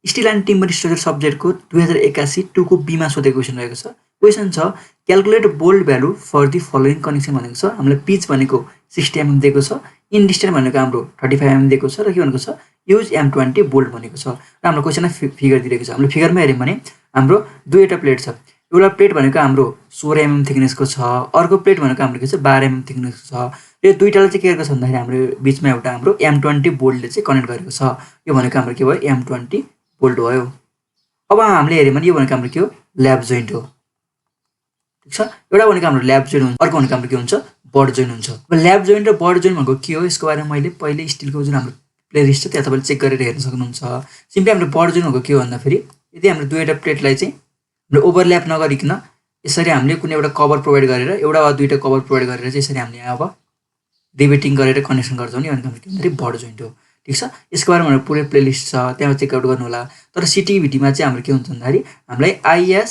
Still and timber structure सब्जेक्टको 2081 2 को बीमा सोधेको क्वेसन रहेको छ। क्वेसन छ calculate bolt value for the following connection भनेको छ। हामीलाई पिच भनेको 60 mm दिएको छ, इन डिस्टेन्स भनेको हाम्रो 35 mm दिएको छ र के भनेको छ युज M20 बोल्ड भनेको छ र हाम्रो क्वेसनमा फिगर दिएको छ। हामीले फिगरमा हेर्यौँ भने हाम्रो दुईवटा प्लेट छ। एउटा प्लेट भनेको हाम्रो 16 mm थिकनेसको छ, अर्को प्लेट भनेको हाम्रो के छ 12 mm थिकनेसको छ। यो दुईटाले चाहिँ के गरेको छ भन्दाखेरि हाम्रो बिचमा एउटा हाम्रो M20 बोल्डले चाहिँ कनेक्ट गरेको छ। यो भनेको हाम्रो के भयो M20 बोल्ड भयो। अब हामीले हेर्यौँ भने यो भनेको हाम्रो के हो ल्याब जोइन्ट हो। ठीक छ, एउटा भनेको हाम्रो ल्याब जोइन्ट हुन्छ, अर्को भनेको हाम्रो के हुन्छ बड जोइन्ट हुन्छ। अब ल्याब जोइन्ट र बड जोइन्ट भनेको के हो यसको बारेमा मैले पहिले स्टिलको जुन हाम्रो प्लेलिस्ट छ त्यहाँ तपाईँले चेक गरेर हेर्न सक्नुहुन्छ। सिम्पली हाम्रो बड जोइन्ट भनेको के हो भन्दाखेरि यदि हाम्रो दुईवटा प्लेटलाई चाहिँ हामीले ओभरल्याप नगरिकन यसरी हामीले कुनै एउटा कभर प्रोभाइड गरेर एउटा वा दुईवटा कभर प्रोभाइड गरेर चाहिँ यसरी हामीले अब रिबेटिङ गरेर कनेक्सन गर्छौँ नि भनेको के भन्दाखेरि बड जोइन्ट हो। ठीक छ, यसको बारेमा हाम्रो पुरै प्लेलिस्ट छ, त्यहाँ चेकआउट गर्नु होला। तर सिटिभिटीमा चाहिँ हाम्रो के हुन्छ भन्दाखेरि हामीलाई IS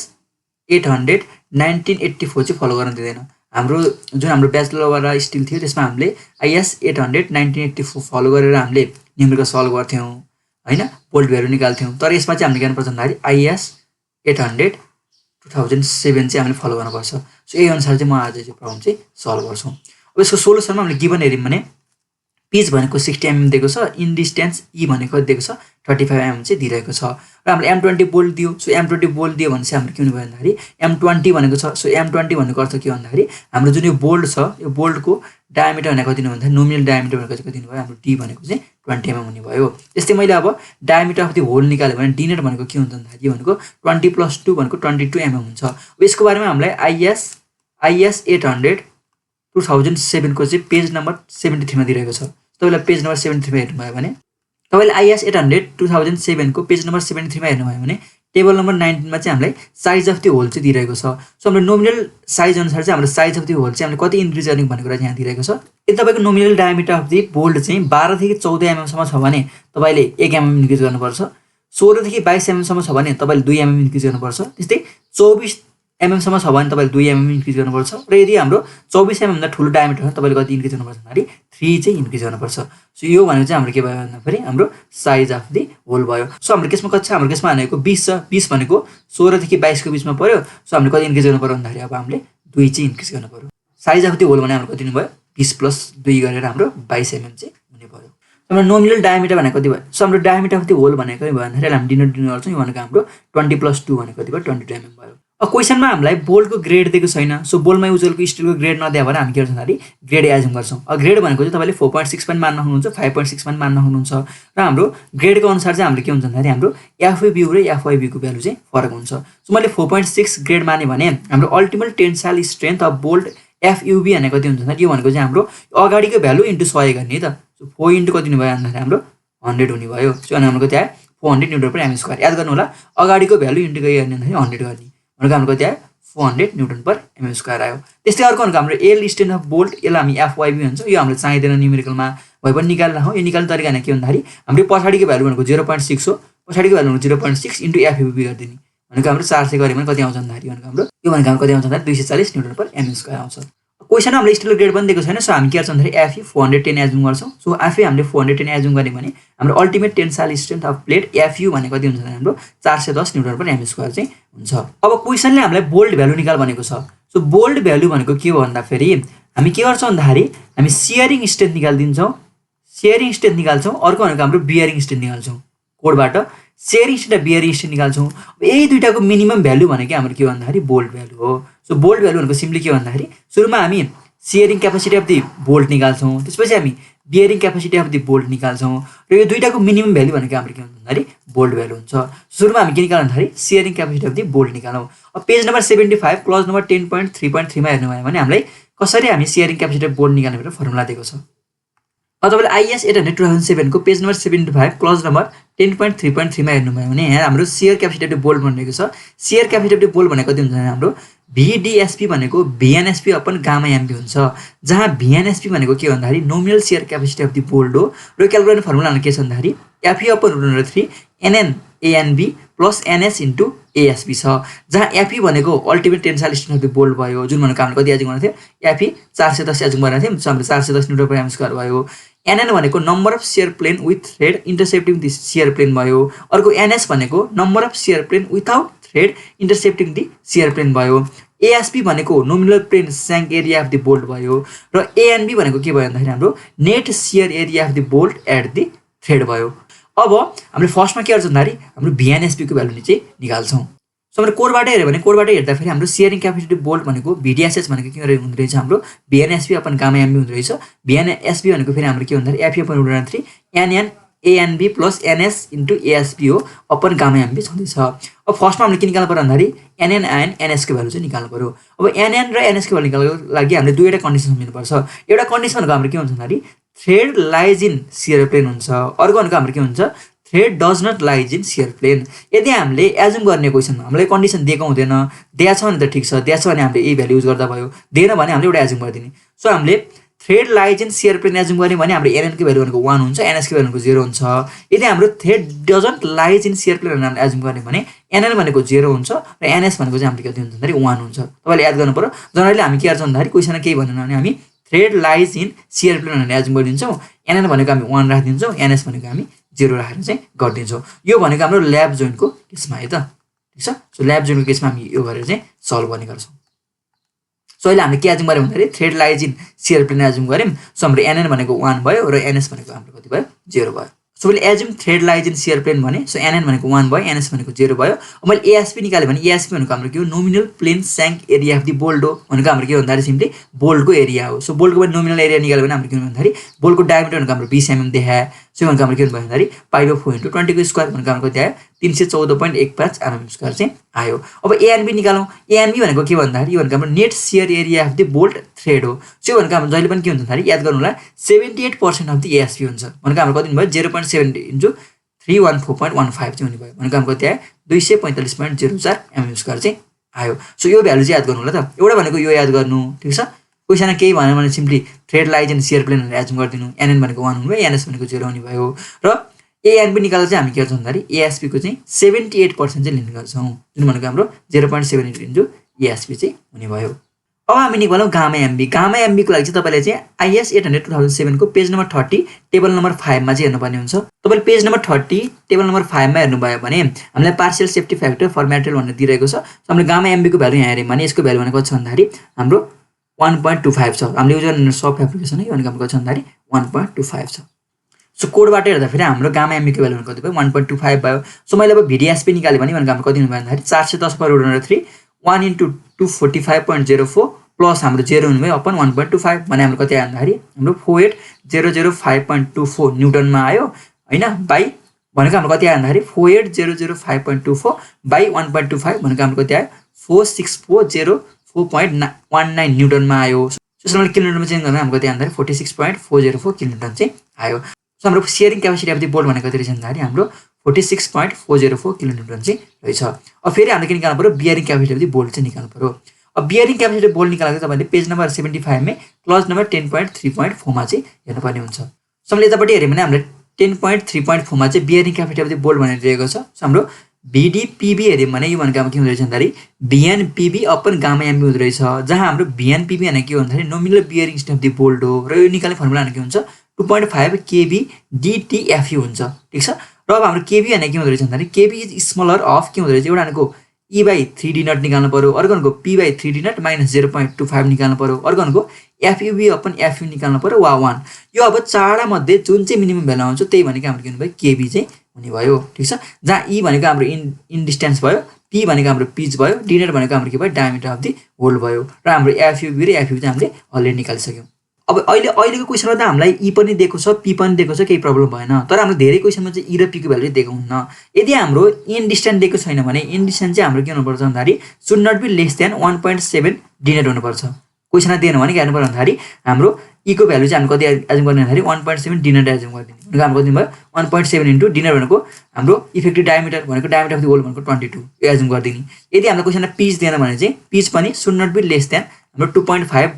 800 1984 चाहिँ फलो गर्न दिँदैन। हाम्रो जुन हाम्रो ब्याचलरवाला स्टिल थियो त्यसमा हामीले IS 800 1984 फलो गरेर हामीले न्युमेरिकल सल्भ गर्थ्यौँ होइन, बोल्ड भ्यालु निकाल्थ्यौँ। तर यसमा चाहिँ हामीले गर्नुपर्छ भन्दाखेरि IS 800 2007 चाहिँ हामीले फलो गर्नुपर्छ। सो यही अनुसार चाहिँ म आज चाहिँ प्रब्लम चाहिँ सल्भ गर्छु। अब यसको सोलुसनमा हामीले गिभन हेऱ्यौँ भने पिच भनेको 60 mm दिएको छ, इन डिस्टेन्स ई भनेको दिएको छ 35 mm चाहिँ दिइरहेको छ र हामीले M20 बोल्ड दियो। सो M20 बोल्ड दियो भने चाहिँ हाम्रो के हुने भयो भन्दाखेरि M20 भनेको छ। सो M20 भनेको अर्थ के हो भन्दाखेरि हाम्रो जुन यो बोल्ड छ यो बोल्डको डायमिटर भनेको कति हुने भन्दाखेरि नोमिनल डायमिटर भनेको चाहिँ कति हुने भयो हाम्रो D भनेको चाहिँ 20 mm हुने भयो। त्यस्तै मैले अब डायमिटर अफ द होल निकाल्यो भने D नेट भनेको के हुन्छ भन्दाखेरि यो भनेको 20 + 2 भनेको 22 mm हुन्छ। यसको बारेमा हामीलाई IS 800 2007 को चाहिँ पेज नम्बर 73 मा दिइरहेको छ। तपाईँलाई पेज नम्बर 73 मा हेर्नुभयो भने तपाईँले IS 800 2007 को पेज नम्बर 73 मा हेर्नुभयो भने टेबल नम्बर 19 मा चाहिँ हामीलाई साइज अफ द होल चाहिँ दिइरहेको छ। सो हाम्रो नोमिनल साइज अनुसार चाहिँ हाम्रो साइज अफ द होल चाहिँ हामीले कति इन्क्रिज गर्ने भन्ने कुरा यहाँ दिइरहेको छ। यदि तपाईँको nominal diameter of the bolt चाहिँ 12 देखि 14 mm सम्म छ भने तपाईँले 1 mm इन्क्रिज गर्नुपर्छ, 16 देखि 22 mm सम्म छ भने तपाईँले 2 mm इन्क्रिज गर्नुपर्छ, त्यस्तै 24 mm सम्म छ भने तपाईँले 2 mm इन्क्रिज गर्नुपर्छ र यदि हाम्रो 24 mm भन्दा ठुलो डायमिटर छ तपाईँले कति इन्क्रिज गर्नुपर्छ भन्दाखेरि 3 चाहिँ इन्क्रिज गर्नुपर्छ। सो यो भनेको चाहिँ हाम्रो के भयो भन्दाखेरि हाम्रो साइज अफ द होल भयो। सो हाम्रो केसमा कति छ, हाम्रो केसमा भनेको 20 छ, 20 भनेको 16 देखि 22 को बिचमा पर्यो। सो हामीले कति इन्क्रिज गर्नु पर्यो भन्दाखेरि अब हामीले 2 चाहिँ इन्क्रिज गर्नु पर्यो। साइज अफ द होल भने हाम्रो कति हुने भयो 20 + 2 गरेर हाम्रो 22 mm चाहिँ हुने भयो। हाम्रो नोमिनल डायमिटर भनेको कति भयो, सो हाम्रो डायमिटर अफ द होल भनेको भयो भन्दाखेरि हामी डिनोट गर्छौँ। यो भनेको हाम्रो 20 + 2 भनेको कति भयो 22 mm भयो। अब क्वेसनमा हामीलाई बोल्डको ग्रेड दिएको छैन। सो बोल्डमा युजलको स्टिलको ग्रेड नदियो भने हामी के गर्छौँ भन्दाखेरि ग्रेड एज्युम गर्छौँ। अब ग्रेड भनेको चाहिँ तपाईँले 4.6 पनि मान्न सक्नुहुन्छ, 5.6 पनि मान्न सक्नुहुन्छ र हाम्रो ग्रेडको अनुसार चाहिँ हाम्रो के हुन्छ भन्दाखेरि हाम्रो FABU र FYB को भ्यालु चाहिँ फरक हुन्छ। सो मैले 4.6 ग्रेड माने भने हाम्रो ultimate tensile strength of bolt FUB भनेको कति हुन्छ भन्दाखेरि यो भनेको चाहिँ हाम्रो अगाडिको भ्यालु इन्टु 100 गर्ने त। सो 4 इन्टु कति हुने भयो भन्दाखेरि हाम्रो 100 हुने भयो। सो अनि हाम्रो कति आयो 400 Nm/m²। याद गर्नु होला अगाडिको भ्यालु इन्टु के गर्ने भन्दाखेरि 100 गर्ने भनेको हाम्रो कति आयो 400 Nm/m² आयो। त्यस्तै अर्को भनेको हाम्रो एल स्ट्रेन्थ अफ बोल्ड यसलाई हामी FYB भन्छ। यो हामीलाई चाहिँदैन न्युमेरिकलमा भए पनि निकालेर हो। यो निकाल्ने तरिका के भन्दाखेरि हाम्रो पछाडिको भ्यालु भनेको 0.6 हो, पछाडिको भ्यालु भनेको 0.6 इन्टु FUB गरिदिने भनेको हाम्रो 400 गऱ्यो भने कति आउँछ भन्दाखेरि भनेको हाम्रो यो भनेको हाम्रो कति आउँछ भन्दाखेरि 240 Nm/m² आउँछ। क्वेसनमा हामीलाई स्टिल ग्रेड पनि दिएको छैन। सो हामी के गर्छौँ भन्दाखेरि FE 410 एज्युम गर्छौँ। सो आफै हामीले 410 एज्युम गऱ्यौँ भने हाम्रो ultimate tensile strength of plate FU भनेको कति हुन्छ भने हाम्रो 410 Nm/m² चाहिँ हुन्छ। अब क्वेसनले हामीलाई बोल्ड भ्यालु निकाल भनेको छ। सो बोल्ड भ्यालु भनेको के हो भन्दाखेरि हामी के गर्छौँ भन्दाखेरि हामी सियरिङ स्ट्रेन्थ निकाल्दिन्छौँ, सियरिङ स्ट्रेन्थ निकाल्छौँ। अर्को भनेको हाम्रो बियरिङ स्ट्रेन्थ निकाल्छौँ। कोडबाट सियरिङ स्ट्रेन्थ र बियरिङ स्ट्रेन्थ निकाल्छौँ। यही दुईटाको मिनिमम भ्यालु भनेको हाम्रो के भन्दाखेरि बोल्ड भ्यालु हो। सो बोल्ड भ्यालु भनेको सिम्पली के भन्दाखेरि सुरुमा हामी सियरिङ क्यापेसिटी अफ दि बोल्ट निकाल्छौँ, त्यसपछि हामी bearing capacity of the bolt निकाल्छौँ र यो दुईटाको मिनिमम भ्यालु भनेको हाम्रो के हुन्छ भन्दाखेरि बोल्ड भ्यालु हुन्छ। सुरुमा हामी के निकाल्नु भन्दाखेरि सियरिङ क्यापेसिटी अफ दि बोल्ट निकालौँ। अब पेज नम्बर 75 क्लज नम्बर 10.3.3 मा हेर्नुभयो भने हामीलाई कसरी हामी सियरिङ क्यापेसिटी अफ बोल्ट निकाल्ने भनेर फर्मुला दिएको छ। अब तपाईँले IS 800 2007 को पेज नम्बर 75 क्लज नम्बर 10.3.3 मा हेर्नुभयो भने यहाँ हाम्रो shear capacity of the bolt भनेको छ। Shear capacity of the bolt भनेको कति हुन्छ भने हाम्रो VDSP भनेको VNSP अपन गामा एमपी हुन्छ, जहाँ VNSP भनेको के भन्दाखेरि nominal shear capacity of the bolt हो र क्याल्कुलेट फर्मुला के छ भन्दाखेरि FE/√3 NN ANB + NS * ASB छ, जहाँ एफई भनेको ultimate tensile strength of the bolt भयो, जुन भनेको हामीले कति एज्युम गरेको थियो, एफई 410 एज्युम गरेको थियौँ, सो हामीले 410 न्युटन पर एम स्क्वायर भयो। एनएन भनेको number of shear plane with thread intercepting the shear plane भयो। अर्को एनएस भनेको number of shear plane without thread intercepting the shear plane भयो। एएसपी भनेको nominal plain shank area of the bolt भयो र ANB भनेको के भयो भन्दाखेरि हाम्रो net shear area of the bolt at the thread भयो। अब हामीले फर्स्टमा के गर्छौँ भन्दाखेरि हाम्रो भिएनएसपीको भ्यालु चाहिँ निकाल्छौँ। सो हामीले कोडबाट हेऱ्यो भने कोडबाट हेर्दाखेरि हाम्रो सियरिङ क्यापेसिटी बोल्ट भनेको भिडिएसएच भनेको के हुँदो रहेछ, हाम्रो भिएनएसपी अपन गामा एमबी हुँदो रहेछ। भिएनएसपी भनेको फेरि हाम्रो के भन्दाखेरि FE upon root 3 NN ANB plus NS into ASP हो अपन गामा एमबी छँदैछ। अब फर्स्टमा हामीले के निकाल्नु पऱ्यो भन्दाखेरि एनएन आएन एनएसको भ्यालु चाहिँ निकाल्नु पऱ्यो। अब एनएन र एनएसको भ्यालु निकाल्नको लागि हामीले दुईवटा कन्डिसन मिल्नुपर्छ। एउटा कन्डिसन भनेको हाम्रो के हुन्छ भन्दाखेरि thread lies in shear plane हुन्छ, अर्को भनेको हाम्रो के हुन्छ thread does not lies in shear plane. यदि हामीले एजुम गर्ने क्वेसनमा हामीलाई कन्डिसन दिएको हुँदैन, दिएको छ भने त ठिक छ, दिएको छ भने हामीले यही भ्यालु युज गर्दा भयो, दिएन भने हामीले एउटा एजुम गरिदिने। सो हामीले thread lies in shear plane assume गऱ्यौँ भने हाम्रो एनएनको भ्यालु भनेको 1 हुन्छ, एनएसको भ्यालु भनेको 0 हुन्छ। यदि हाम्रो thread doesn't lies in shear plane हामीले एजुम गऱ्यौँ भने एनएन भनेको 0 हुन्छ र एनएस भनेको चाहिँ हामीले कति हुन्छ भन्दाखेरि 1 हुन्छ। तपाईँले याद गर्नु पऱ्यो। जनरली हामी के गर्छौँ भन्दाखेरि क्वेसनमा केही भनेन भने हामी thread lies in shear plane भनेर एजुम गरिदिन्छौँ, एनएन भनेको हामी 1 राखिदिन्छौँ, एनएस भनेको हामी 0 राखेर चाहिँ गरिदिन्छौँ। यो भनेको हाम्रो ल्याब जोइन्टको केसमा है त, ठिक छ। सो ल्याब जोइन्टको केसमा हामी यो गरेर चाहिँ सल्भ गर्ने गर्छौँ। सो अहिले हामीले के एजुम गऱ्यौँ भन्दाखेरि thread lies in shear plane assume गऱ्यौँ। सो हाम्रो एनएन भनेको 1 भयो र एनएस भनेको हाम्रो कति भयो 0 भयो। सो मैले assume thread lies in shear plane भने, सो एनएन भनेको 1 भयो, एनएस भनेको 0 भयो। अब मैले एएसपी निकालेँ भने एएसपी भनेको हाम्रो के हो nominal plain shank area of the bolt हो, भनेको हाम्रो के भन्दाखेरि सिम्पली बोल्टको एरिया हो। सो बोल्टको पनि नोमिनल एरिया निकाल्यो भने हाम्रो के भन्दाखेरि बोल्टको डायमिटर भनेको हाम्रो 20 mm देखायो। सो भनेको हाम्रो के भन्नु भन्दाखेरि π/4 * 20 को स्क्वायर भनेको हाम्रो कति आयो 314.15 mm स्क्वायर चाहिँ आयो। अब एएनबी निकालौँ। एएनबी भनेको के भन्दाखेरि यो भनेको हाम्रो net shear area of the bolt thread हो। सो भनेको हाम्रो जहिले पनि के हुन्छ भन्दाखेरि याद गर्नु होला 78% अफ द एएसपी हुन्छ, भनेको हाम्रो कति भयो 0.7 * 314.15 चाहिँ हुने भयो, भनेको हाम्रो कति आयो 245.04 mm स्क्वायर चाहिँ आयो। सो यो भ्यालु चाहिँ याद गर्नु होला त। एउटा भनेको यो याद गर्नु, ठिक छ। क्वेसनमा केही भन्यो भने simply thread lies in shear plane भनेर एजुम गरिदिनु, एनएन भनेको 1 हुनु भयो, एनएस भनेको 0 हुने भयो। र एएनबी निकाल्दा चाहिँ हामी के गर्छौँ भन्दाखेरि एएसपीको चाहिँ 78% चाहिँ लिने गर्छौँ, जुन भनेको हाम्रो 0.7 * एएसपी चाहिँ हुने भयो। अब हामी निकालौँ गामा एमबी। गामा एमबीको लागि चाहिँ तपाईँले चाहिँ आइएस 800/2007 को पेज नम्बर 30 टेबल नम्बर 5 मा चाहिँ हेर्नुपर्ने हुन्छ। तपाईँले पेज नम्बर 30 टेबल नम्बर 5 मा हेर्नुभयो भने हामीलाई partial safety factor for material भनेर दिइरहेको छ। हामीले गामा एमबीको भ्यालु यहाँ हेऱ्यौँ भने यसको भ्यालु भनेको कति छ भन्दाखेरि हाम्रो 1.25 छ। हामीले युज गर्ने सफ्ट एप्लिकेसन है, भनेको हाम्रो कति छ भन्दाखेरि 1.25 छ। सो कोडबाट हेर्दाखेरि हाम्रो गामा एमबीको भ्यालु कति भयो 1.25 भयो। सो मैले अब भिडिएसपी निकालेँ भने भनेको हाम्रो कति हुनु भयो भन्दाखेरि 410/√3 1 * 245.04 प्लस हाम्रो 0 हुनु भयो अपन 1.25 भने हाम्रो कति आयो भन्दाखेरि हाम्रो 48005.24 न्युटनमा आयो हैन, बाई भनेको हाम्रो कति आयो भन्दाखेरि 48005.24 बाई 1.25 भनेको हाम्रो कति आयो 46404.19 न्युटनमा आयो। त्यसो मैले किलोमिटरमा चेन्ज गर्दा हाम्रो कति आयो भन्दाखेरि 46.404 किलोमिटर चाहिँ आयो। सो हाम्रो सियरिङ क्यापेसिटी अफ द बोल्ट भनेको कति रहेछ भन्दाखेरि हाम्रो 46.404 किलोन्युटन चाहिँ रहेछ। अब फेरि हामीले के निकाल्नु पऱ्यो bearing capacity of the bolt चाहिँ निकाल्नु पऱ्यो। अब बियरिङ क्यापेसिटी बोल्ट निकाल्दा तपाईँले पेज नम्बर 75 में क्लज नम्बर 10.3.4 मा चाहिँ हेर्नुपर्ने हुन्छ। सो हामीले यतापट्टि हेऱ्यौँ भने हामीले 10.3.4 मा चाहिँ bearing capacity of the bolt भनेर दिएको छ। सो हाम्रो बीडीपीबी हेऱ्यौँ भने यो भनेको के हुँदो रहेछ भन्दाखेरि बीएनपीबी अपन गामा एमबी हुँदो रहेछ, जहाँ हाम्रो बीएनपीबी भनेको के हो भन्दाखेरि nominal bearing strength of the bolt हो र यो निकाल्ने फर्मुला भनेको के हुन्छ 2.5 kb DTFE हुन्छ, ठिक छ। र अब हाम्रो केबी भनेको के हुँदो रहेछ भन्दाखेरि केबी इज स्मलर अफ के हुँदो रहेछ, एउटा भनेको E/3D नट निकाल्नु पऱ्यो, अर्को भनेको P/3D नट माइनस 0.25 निकाल्नु पऱ्यो, अर्को भनेको FUB अपन FU निकाल्नु पऱ्यो वा 1। यो अब चारवटा मध्ये जुन चाहिँ मिनिमम भ्यालु आउँछ त्यही भनेको हाम्रो के हुनु भयो केबी चाहिँ हुने भयो, ठिक छ। जहाँ E भनेको हाम्रो इन डिस्टेन्स भयो, P भनेको हाम्रो पिच भयो, D नट भनेको हाम्रो के भयो डायमिटर अफ द होल भयो, र हाम्रो FUB र FU चाहिँ हामीले अलरेडी निकालिसक्यौँ। अब अहिलेको क्वेसनमा त हामीलाई E पनि दिएको छ, P पनि दिएको छ, केही प्रब्लम भएन। तर हाम्रो धेरै क्वेसनमा चाहिँ E र P को भ्यालु दिएको हुन्न। यदि हाम्रो इन डिस्टेन्स दिएको छैन भने इन डिस्टेन्स चाहिँ हाम्रो के हुनुपर्छ भन्दाखेरि should not be less than 1.7 D not हुनुपर्छ। क्वेसनमा दिएन भने के हेर्नु पर्यो भन्दाखेरि हाम्रो E को भ्यालु चाहिँ हामी कति एजुम गर्ने भन्दाखेरि 1.7 D नट एजुम गरिदिने, भनेको हाम्रो कति भयो 1.7 इन्टु D नट भनेको हाम्रो इफेक्टिभ डायमिटर भनेको डायमिटर अफ द होल भनेको 22 यो एजुम गरिदिने। यदि हाम्रो क्वेसनमा पिच दिएन भने चाहिँ पिच पनि should not be less than हाम्रो 2.5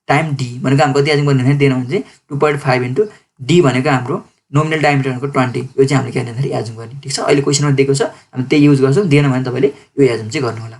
टाइम D भनेको हाम्रो कति एजुम गर्ने भने दिएन भने चाहिँ 2.5 इन्टु D भनेको हाम्रो नोमिनल डायमिटर भनेको 20 यो चाहिँ हामीले के भन्दाखेरि एजुम गर्ने ठीक छ अहिले क्वेसनमा दिएको छ हामी त्यही युज गर्छौँ दिएन भने तपाईले यो एजुम चाहिँ गर्नु होला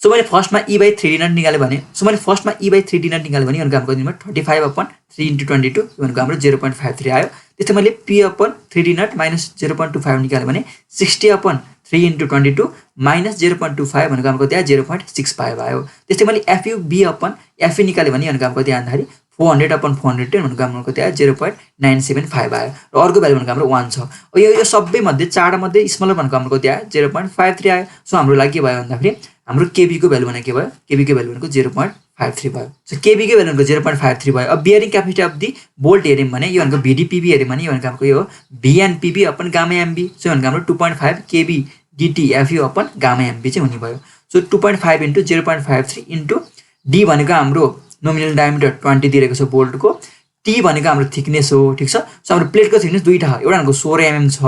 सो मैले फर्स्टमा e/3d नट निकाले भने सो मैले फर्स्टमा e/3d नट निकाले भने यो हाम्रो दिनमा 35/3 * 22 यो भनेको हाम्रो 0.53 आयो त्यस्तै मैले p/3d नट - 0.25 निकाले भने 60/3 * 22 - 0.25 भनेको हाम्रो त्यहाँ 0.65 आयो त्यस्तै मैले fub/fe निकाले भने यो भनेको त्यहाँ भन्दाखेरि 400/410 भनेको हाम्रो त्यहाँ 0.975 आयो र अर्को भ्यालु भनेको हाम्रो 1 छ यो सबै मध्ये चारवटा मध्ये स्मलर भनेको हाम्रो त्यहाँ 0.53 आयो सो हाम्रो लागि के भयो भन्दाखेरि हाम्रो केबी को भ्यालु भनेको के भयो केबी को भ्यालु भनेको 0.53 भयो सो केबी को भ्यालु भनेको 0.53 भयो अब bearing capacity of the bolt हेर्यौं भने यो भनेको VDPB हेर्यौं भने यो भनेको हाम्रो यो VNPB upon gamma MB so भनेको हाम्रो 2.5 KB DT FU upon gamma MB चाहिँ हुने भयो सो 2.5 * 0.53 * D भनेको हाम्रो नोमिनल डायमिटर 20 दिएको छ बोल्ट को T भनेको हाम्रो थिकनेस हो ठीक छ सो हाम्रो प्लेट को थिकनेस दुईटा हो एउटा भनेको 16 mm छ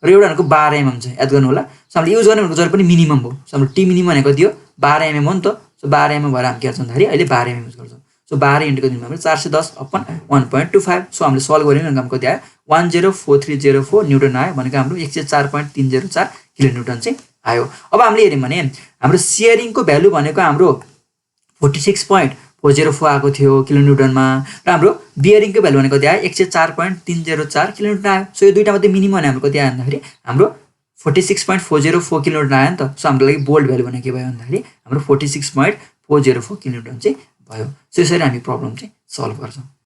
र एउटा भनेको 12 mm छ याद गर्नु होला सो हामीले युज गर्ने भनेको जहिले पनि मिनिमम हो सो हाम्रो T मिनिमम भनेको दियो 12 mm हो नि त सो 12 mm भएर हामी के गर्छौं भन्दाखेरि अहिले 12 mm युज गर्छौं सो 12 * को दिनमा हाम्रो 410/1.25 सो हामीले सल्भ गर्यौं भनेको त्यहाँ 104304 न्युटन आयो भनेको हाम्रो 104.304 किलोन्युटन चाहिँ आयो अब हामीले हेर्यौं भने हाम्रो सियरिङ को भ्यालु भनेको हाम्रो 46.404 आएको थियो किलोन्युटनमा र हाम्रो बियरिङ को भ्यालु भनेको त्यहाँ 104.304 किलोन्युटन आयो सो यो दुईटा मध्ये मिनिमम भने हाम्रो त्यहाँ भन्दाखेरि हाम्रो 46.404 किलोन्युटन आयो नि त सो हाम्रो लागि बोल्ट भ्यालु भनेको के भयो भन्दाखेरि हाम्रो 46.404 किलोन्युटन चाहिँ भयो सो यसरी हामी प्रब्लम चाहिँ सल्भ गर्छौं